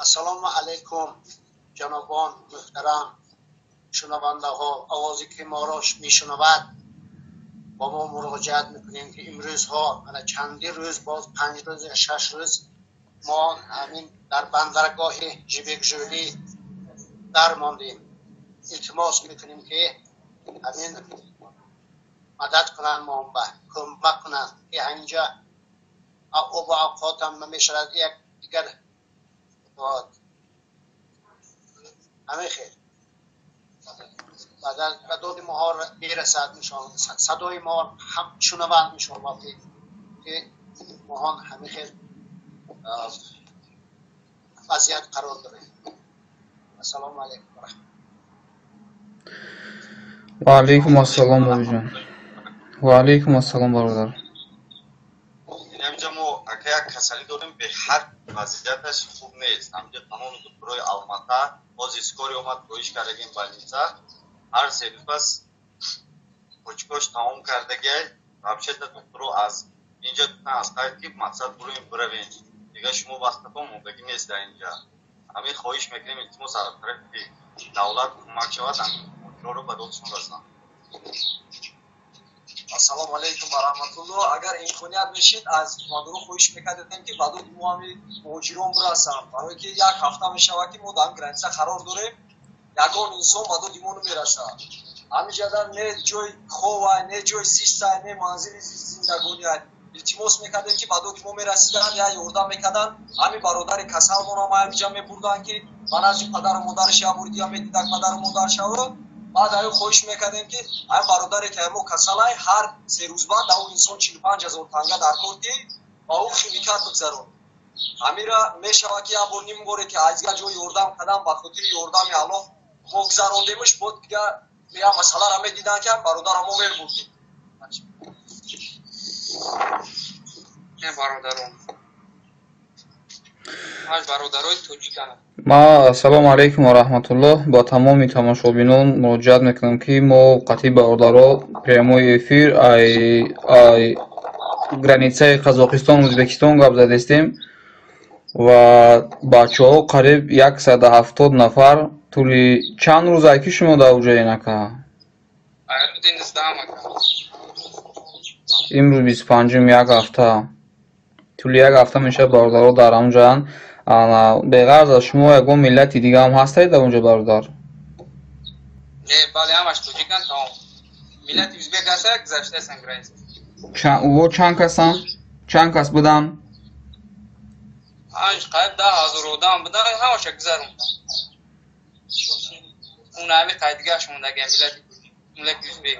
Ассалому алайкум, ҷанобон муҳтарам, шунавандаҳо, овозе ки моро мешунавад, бо мо муроҷиат мекунем, ки имрӯзҳо ана чанди рӯз боз 5 рӯз ё 6 рӯз мо ҳамин дар бандаргоҳи Жибек-Жӯлӣ дармондем. Илтимос мекунем, ки ҳамин мадад кунанд, мо ба кӯмак кунанд, ки ҳаминҷа обу авқотам намешавад, як дигар ҳамин хел ба доди моҳо мерасад, иншоалло садои мо ҳам шунаванд, иншоалло, ки моҳон ҳамин хел вазъият қарор дорем. Ассалому алайкум ва раҳматуллоҳ. Ва алайкум ассалом, бобиҷон. Ва алайкум ассалом, бародар. Ҳаминҷа мо ака як касалӣ дорем, беҳад вазъияташ хуб нест. Ҳаминҷа тамоми духтурои Алмата ҳозир скорый омад, хоҳиш кардагим больница, ҳар се рӯз пас почкош тамом кардагиай. Вообще-то духтуро аз инҷа аз қайд ки мақсад буроем, биравем, дигар шумо вақтатон мондагӣ нест дар инҷа. Ҳамин хоҳиш мекунем, илтимос, аз тарафи давлат кӯмак шавад, ҳамин муҳоҷироро ба додшон расанд. Ассалому алайкум ва раҳматуллоҳ. Агар имконият мешид, аз ҳукуматдорон хоҳиш мекардем, ки ба доди мо ҳами муҳоҷирон бирасанд, барое ки як ҳафта мешавад, ки мо дар ҳамин граница қарор дорем, ягон инсон ба доди мо намерасад. Ҳаминҷада не ҷои хова, не ҷои зистай, не манзили зиндагониай. Илтимос мекардем, ки ба доди мо мерасиданд, як ёрдам мекарданд. Ҳамин бародари касалмонам ҳаминҷа мебурданд, ки ба назди падару модараш як бори дига медиданд падару модаршаво. Баъд аю хоҳиш мекардем, ки ҳамин бародаре ки мо касалай, ҳар 3 рӯз баъд ау инсон 45 000 танга дар кор, ки ба ӯ химикат бигзарон. Ҳамира мешавад, ки як бор, ним боре ки аз дигар ҷой ёрдам кардам, ба хотири ёрдами Аллоҳ мо гузарондемш, бо дигар як масъаларо медиданд, ки бародарро мо мебурдем. Бародарон, бародарои тоҷикан. Ма ассалому алайкум ва раҳматуллоҳ. Ба тамоми тамошобинон муроҷиат мекунам, ки мо қатъи бародаро прямой эфир ай границаи Қазоқистон, Ӯзбекистон гап задестем ва бачаҳо қариб 170 нафар тӯли чанд рӯз ай ки шумо дар уҷаен, ака? Имрӯз 25-ум, як ҳафта, тӯли як ҳафта мешавад, бародаро дар ҳамҷоянд. Беғарз аз шумо ягон миллати дига ҳам ҳастед дар онҷо, бародар? Не, бале, ҳамаш тоҷиканд, тамом. Миллати ӯзбек ҳаста, гузаштаастанд граница. Ӯ чанд касанд? Чанд кас буданд? Ҳанҷ қариб 10 000 одам буданд, ҳамаша гузаронданд. Он ҳами қайдгаш мондагиам миллати ӯзбек.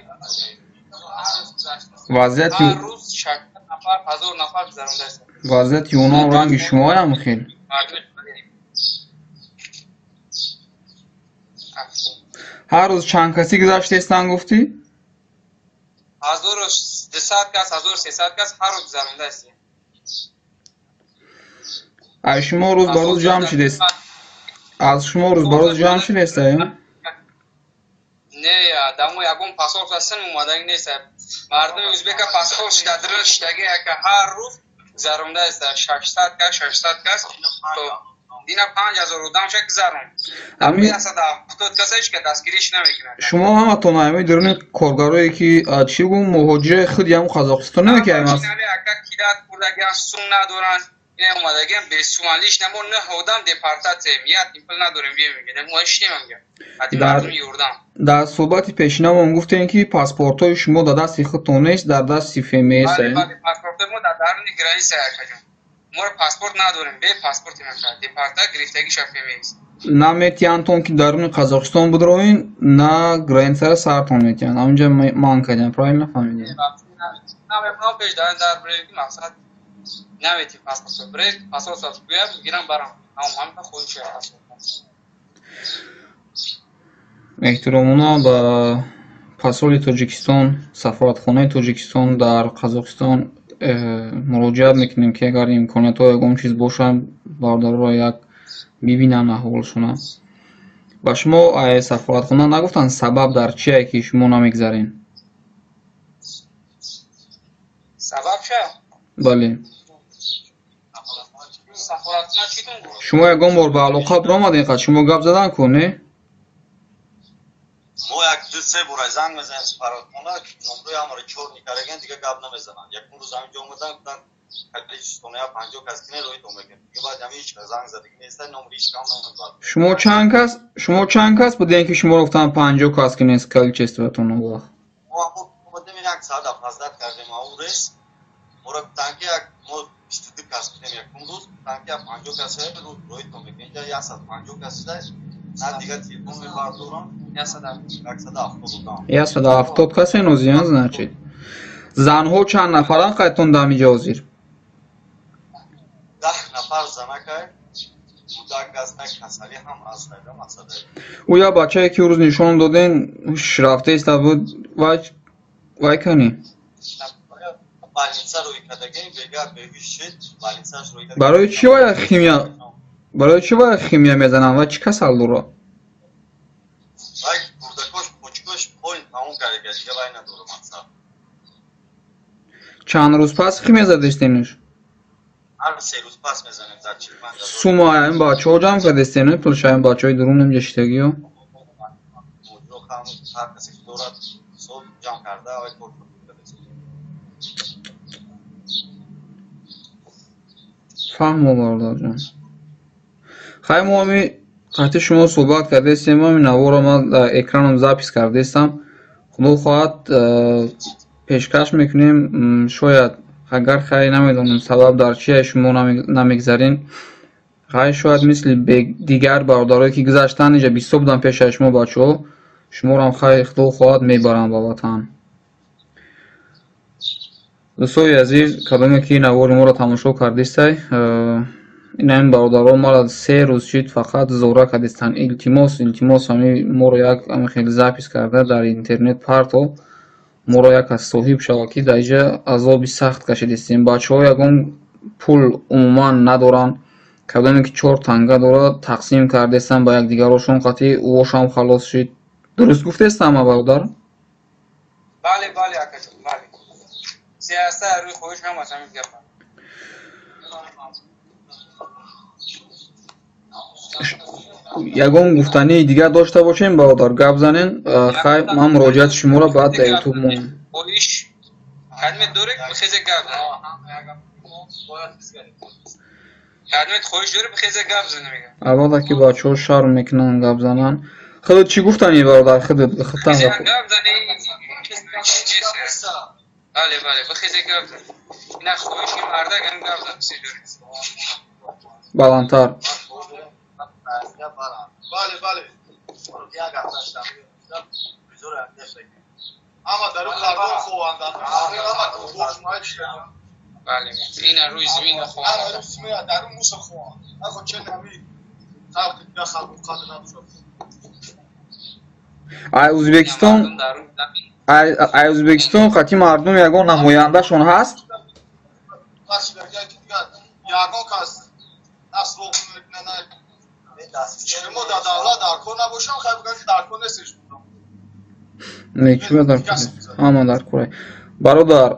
Вазъияти ҳар рӯз 600 нафар, 1000 нафар гузарондааст. Вазъияти онҳо ранги шумоям хел? Ҳар рӯз чанд касӣ гузаштаистанд, гуфтӣ? 1200 кас, 1300 кас ҳар рӯз гузарондааст. Аз шумо рӯз ба рӯз ҷамъ шудест? Аз шумо рӯз ба рӯз ҷамъ шудест? Не, дамо ягон паспорт ҳастан омадаги нест. Мардуми ӯзбека паспорт шидадрил шидаги, яка ҳар рӯз гузарондааст 600 кас, 600 кас, то дина 5000 одамша гузаронд. 170 каса ҳеч ка дастгириш намекунад. Шумо ҳаматон ҳами дуруни коргарое ки чӣ гум, муҳоҷирои худи ҳамун Қазоқистон не ки ҳамас? Ака, кидат бурдагиан, сум надоранд, ина омадагиан бесуман. Лично мо нӯҳ одам депортатсием, як пул надорем, бием, мо ҳеч немам. Мардуми ёрдам. Дар суҳбати пешинамон гуфтем, ки паспортҳои шумо дар дасти худтон нест, дар дасти ФМС. Паспортҳои мо дар даруни граница, акаҷон. Мо паспорт надорем, бе паспортем, ака, депорта гирифтагиша ФМС. На метиҳандтон, ки даруни Қазоқистон бидроин, на границаро сартон метиҳанд, ҳаминҷа манъ кардем, правильно фаҳмидем? Намефаҳмам, пеш дар бирем, ки мақсад наметим паспорт бирем, паспорт гӯям, гирам, барам, ҳамин хоҳиш. Эҳтиромона ба посоли Тоҷикистон, сафоратхонаи Тоҷикистон дар Қазоқистон муроҷиат мекунем, ки агар имкониятҳо ягон чиз бошад, бародарро як бибинанд аҳволшона. Ба шумо сафоратхона нагуфтанд, сабаб дар чие, ки шумо намегзарен? Сабаб ша? Бале. Сафоратхона читон гуфт? Шумо ягон бор ба алоқа биромадем, қад шумо гап задан ку, не? Мо як ду се бора занг мезанем сафоратхона, номрои ҳамаро чор никардаген, дига гап намезананд. Якум рӯз ҳаминҷо омадан, гуфтанд количество я 50 кас кине роҳитон мекунем. Дига баъд ҳамин ҳеч кас занг задагӣ неста, номри ҳеч кам намебард. Шумо чанд кас будем, ки шуморо гуфтанд 50 кас кине количествотон он вақт? Мо омадем, як соат опоздать кардем ау рейс. Моро гуфтанд, ки як мо 22 кас будем якум рӯз, гуфтанд, ки 50 кас роҳитон мекунем. Инҷа 150 кас шуда, на дигар телефон мебардорам. 170 одам. 170 касе нозиян, значит. Занҳо чанд нафаранд қайтон дар ҳаминҷо ҳозир? 10 нафар занакай, кӯдак ҳаста, касалӣ ҳам ҳаста, мақсад. Ӯ як бачае, ки рӯз нишон доден, ҳуш рафтаиста буд, вай кани? Больница рӯй кардагем, бега беҳуш шуд, больницаш рӯй кардагем. Барои чӣ вай химия? Барои чӣ вай химия мезананд? Вай чӣ касал дорад? Вай гурдакош, почкош поин тамом карда, дига вай надорад мақсад. Чанд рӯз пас химия задистенш? Ҳар се рӯз пас мезанем дар 45 ҳазор. Сума ин бачаҳо ҷамъ кардастен, пулша ин бачаҳои дурун инҷа шиштагиё? Муҷро ҳар касе ки дорад, ҳисоб ҷамъ карда, вай кор кардааст. Фаҳмо, бародарҷон. Хай, мо ҳами қати шумо суҳбат кардастем, ҳами наворо ман дар экраном запись кардастам. Худо хоҳад, пешкаш мекунем, шояд агар хай намедонам сабаб дар чие шумо намегзарен. Хай, шояд мисли дигар бародарое, ки гузаштанд инҷа бисёр буданд пешаи шумо бачаҳо, шуморам хай худо хоҳад мебаранд ба ватан. Дӯстои азиз, кадоме ки навори моро тамошо кардистай, ин ҳамин бародаро мара се рӯз шид фақат зора кардистанд. Илтимос, илтимос, ҳами моро як ҳами хеле запись карда дар интернет парто, моро як кас соҳиб шавад, ки дар инҷа азоби сахт кашидистем. Бачаҳо ягон пул умуман надоранд. Кадоме ки чор танга дорад, тақсим кардестанд ба якдигарошон, қатъи ӯошам халос шид. Дуруст гуфтестам, бародар? Бале, бале, акаҷон, бале. Сиёсат рӯи хоҳиш ҳам аз ҳамин гап. Ягон гуфтании дигар дошта бошем, бародар, гап занен. Хай, ман муроҷиати шуморо баъд дар ютуб монам. Хоҳиш кадме доред, бихезе гап занед. Кадмет хоҳиш доред, бихезе гап занед, мегӯям. Албатта, ки бачаҳо шарм мекунанд гап зананд. Худат чӣ гуфтанӣ, бародар? Худат худтан гап занед. Бале, бале, бихезе гап занед. Ина хоҳиши мардак ҳам гап зан. Баландтар. Бале, бале. Як ҳафта ҳама дар мардум хованд, ҳама Бале, ина рӯи замин хованд. Дар муса хованд. Ахо чен ҳами халқи дига халқ қадр надошт. Ай Ӯзбекистон, ай Ӯзбекистон қати мардум ягон намояндашон ҳаст? Ягон кас насл мекунад. Шумо дар давлат дар кор набошам, хай бигӯям, ки дар кор нестеш. Не, чӣ дар кор нест? Ҳама дар кор. Бародар,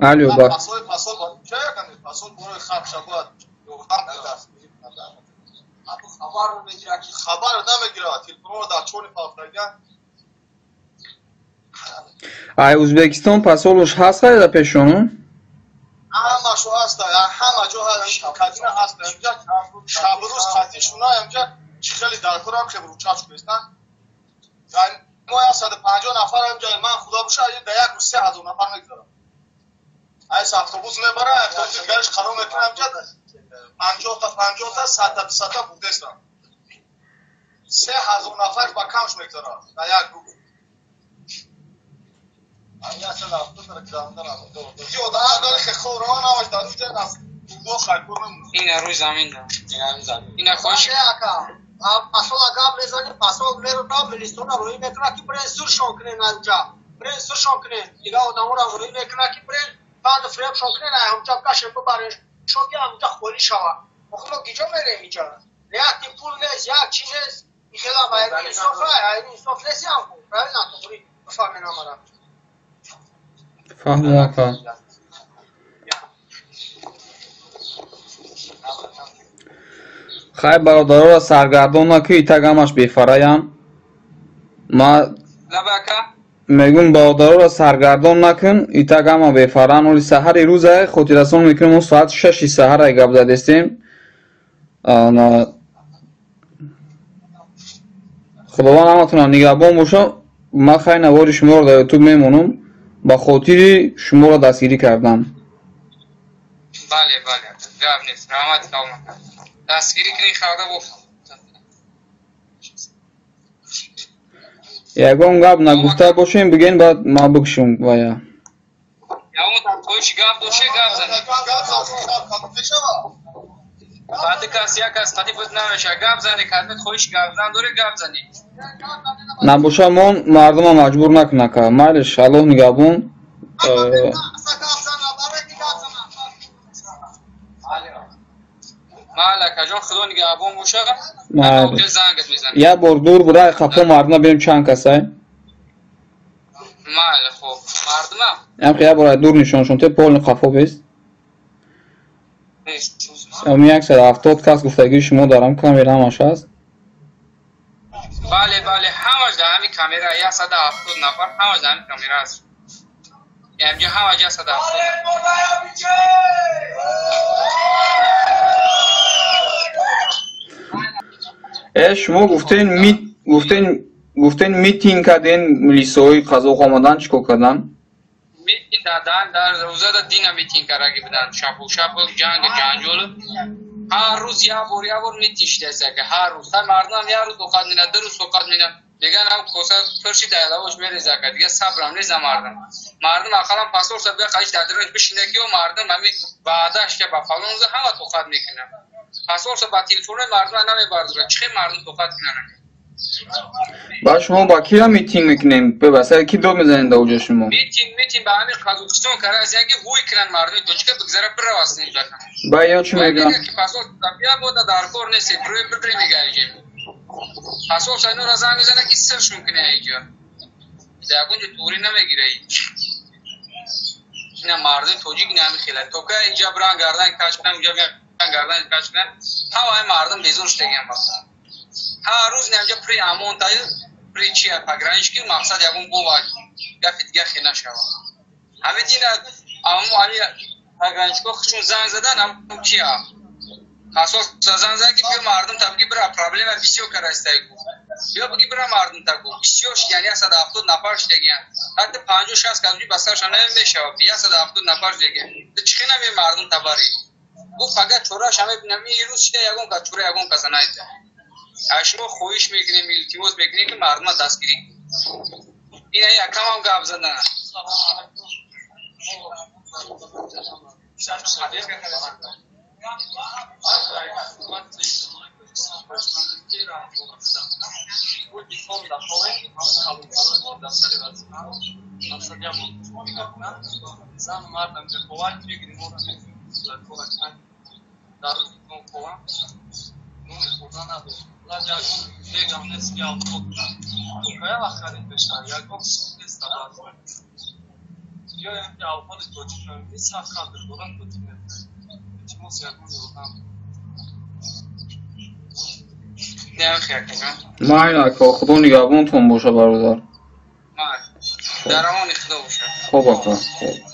алё, бар. Хабар намегирад, телефонро дар чорни пафтага. Ай Ӯзбекистон посолуш ҳаст дар пешону? Ҳамашо ҳаст, ҳама ҷо кадина ҳаст, инҷа шабрӯз қатишуна, инҷа чӣ хеле дар корам хебру чашм нестан. Мо 150 нафар инҷа, ман худо боша, дар як рӯз 3000 нафар мегузарам. Айс автобус мебара, автобус дигараш қарор мекунам, инҷа 50 та 50 та 100 та 200 та бурдестам. 3000 нафар ба камш мегузарад дар як рӯз. Ина рӯи замин да. Ина хоҳиш Посол гап мезанем, посол меравад, милисона рӯй мекунад, ки бирен суршон кунен анҷа. Бирен суршон кунен. Дига одаморо рӯй мекунад, ки бирен банд фиребшон кунен, ҳамҷа кашен бибарен, шон ки ҳамҷа холӣ шавад. Охи мо гиҷо мерем инҷа? Як пул нест, як чи нест. Ихела айри инсоф, айри инсоф нест ям. Правильно, тоғри бифаҳмен амара. Фаҳмо ака. Хай, бародароро саргардон накӣ, итак ҳамаш бефараян. Ма мегӯм, бародароро саргардон накун, итак ҳама бефаран. Оли саҳари рӯза хотиррасон мекунем, мо соати 6-и саҳара гап задестем. Худованд ҳаматона нигаҳбон боша. Ман хай навори шуморо дар ютуб мемонам ба хотири шуморо дастгирӣ кардан. Бале, бале, гап нест, раҳмат калом. Дастгирӣ кунӣ, халда бо. Ягон гап нагуфта бошем, бигӯен, баъд ман бикушам вая. Ягон хоҳиши гап доше, гап занед. Баъди кас як кас қади буд намеша, гап зани, кадмет хоҳиши гап зан дорӣ, гап зани. Набоша, мон мардума маҷбур накунака. Майлиш, Аллоҳ нигаҳбон. Майли, акаҷон, Худо нигаҳбон боша. Як бор дур буда, қафо мардума бинем чанд касай. Майли, хоб, мардума? Ям як бор дур нишоншон те, полни қафо бест. Ами 170 кас гуфтагии шумо дарам камера ҳамаш ҳаст. Бале, бале, ҳамаш дар ҳамин камера, 170 нафар ҳамаш дар ҳамин камера аст. Ҳамҷо ҳамаш 170. Э, шумо гуфтен гуфтен митинг карден, милисои қазоқ омадан, чӣ кор кардан? Митинг дадан, дар рӯзада дина митинг кардаги буданд, шабу шаб ҷанг ҷанҷол. Ҳар рӯз як бор, як бор митинг шудааст, ака, ҳар рӯз. Ҳар мардумам як рӯз тоқат менад, 2 рӯз тоқат менад. Мегӯянд ҳам коса пурши дайлавош мереза, ака, дига сабрам неза мардум. Мардум ақаллан пасорса бия қайш дар дарунаш бишина, ки мардум ҳамин ваъдааш ки ба фалон рӯза ҳама тоқат мекунанд. Пасорса ба телефонои мардум намебардорад, чӣ хел мардум тоқат кунанд? Ба шумо ба кира митинг мекунем? Ба сари ки дод мезанем дар оҷо шумо? Митинг ба ҳамин Қазоқистон карда, ки ҳуй кунанд мардуми тоҷика, бигзара бираваст инҷа. Ба ё чӣ мегӯянд? Ки пасорса бия мода дар кор нест, бирӯй бирӣ мега иҷа. Пасорса инора занг мезанад, ки сиршон кунад иҷа. Ягон ҷо туғрӣ намегира. Ина мардуми тоҷик ина ҳамин хела. То ка иҷа биран гардан каш кунанд, инҷа биён гардан каш кунанд, ҳамаи мардум безор шудагиам вақт. Ҳар рӯз инҷа при амон тай, при чия погранички мақсад ягон бова гапи дига хе нашава. Ҳамин дина аммо ами пограничко хушун занг задан, ам чия. Асос занг задан, ки биё мардум та биги бира, проблема бисёр карастай гу. Биё биги бира мардум та гу. Бисёр шидани 170 нафар шидагиян. Ҳатто 50-60 кас ба саршон намешава. 170 нафар шидагиян. Ту чӣ хел нами мардум табарӣ? Гу фақат чорааш ҳама бинам, ин рӯз шида ягон кас чора ягон каса найда. Аз шумо хоҳиш мекунем, илтимос мекунем, ки мардума дастгирӣ кунед. Ина якамам гап задан. Майли, ака, Худо нигаҳбонтон боша, бародар. Дар амони Худо боша. Хоб, ака, хоб.